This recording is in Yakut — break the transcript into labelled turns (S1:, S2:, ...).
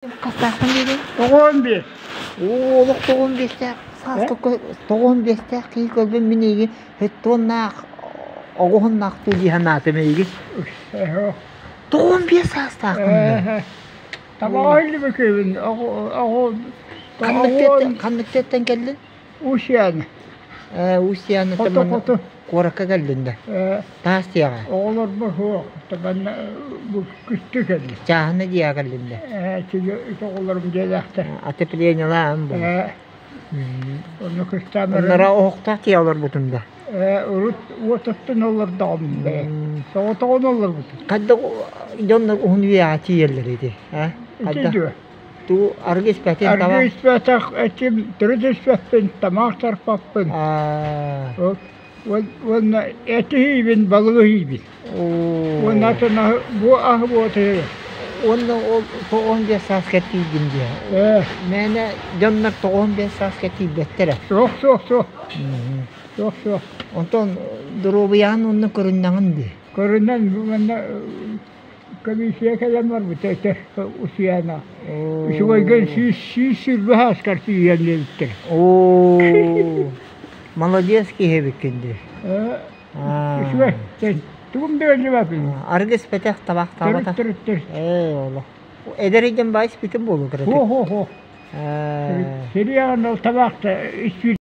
S1: Хастаахпын диибин?
S2: 95.
S1: Оо, олох 95-тээх сааска 95-тээх киһи көрбүн мин эйигин хэттуоннаах оҕуһуннаахтыы дии санаатым эйигин. 95 саастаахпын да.
S2: Табаҕа илдьибиккин оҕо
S1: Ханнык тыаттан кэллин?
S2: Усьяна.
S1: Ээ, Усьяна
S2: Хоту хоту.
S1: куоракка кэллин да. Таас тиэҕэ.
S2: Оҕолорбор суох, манна бу күстүү кэллим.
S1: Чааһына дьиэҕэ кэллин да.
S2: Ээ, ити оҕолорум дьиэлээхтэр.
S1: Отоплениелаан бу.
S2: Ээ, онно кыстаан
S1: Оннора оһохтоох дьиэ олорбутум да.
S2: Ээ, урут уотуттан олордоҕум бэйэ. Соҕотоҕун олорбутум.
S1: Хайдах дьоннор уһун үйэҕэ тиийэллэр ити, а?
S2: Ити дуо?
S1: Туу аргы испэтин
S2: Аргы испэтэх этим, төрүт испэппин, тамаах тарпаппын. Уонна эти иһиибин, балыгы иһиибин. Уонна атын аһы, бу аһы буота иһэр.
S1: Уонна ол 95 сааска тиийдим диэ. Мээнэ дьоннор 95 сааска тиийбэттэрэ.
S2: Суох, суох, суох. Суох, суох.
S1: Онтон доруобуйаҕын уонна көрүннэҕин дии.
S2: Көрүнэн манна Комиссия кэлэн барбыта этэ Усуйаана. Үчүгэйгэ 100 120 ааскар тиийэн диэбиттэр.
S1: Оо, молодец киһи эбиккин дии.
S2: Үчүгэй. Тугум да ыалдьыбаппын.
S1: Арыгы испэтэх, табахтаабатах.
S2: Төрүт төрүт.
S1: Ээ, олох. Эдэр ыйдын баай испитин буолуо кыратык.
S2: Хо хо хо. Сириэҕин ол табаахта испит.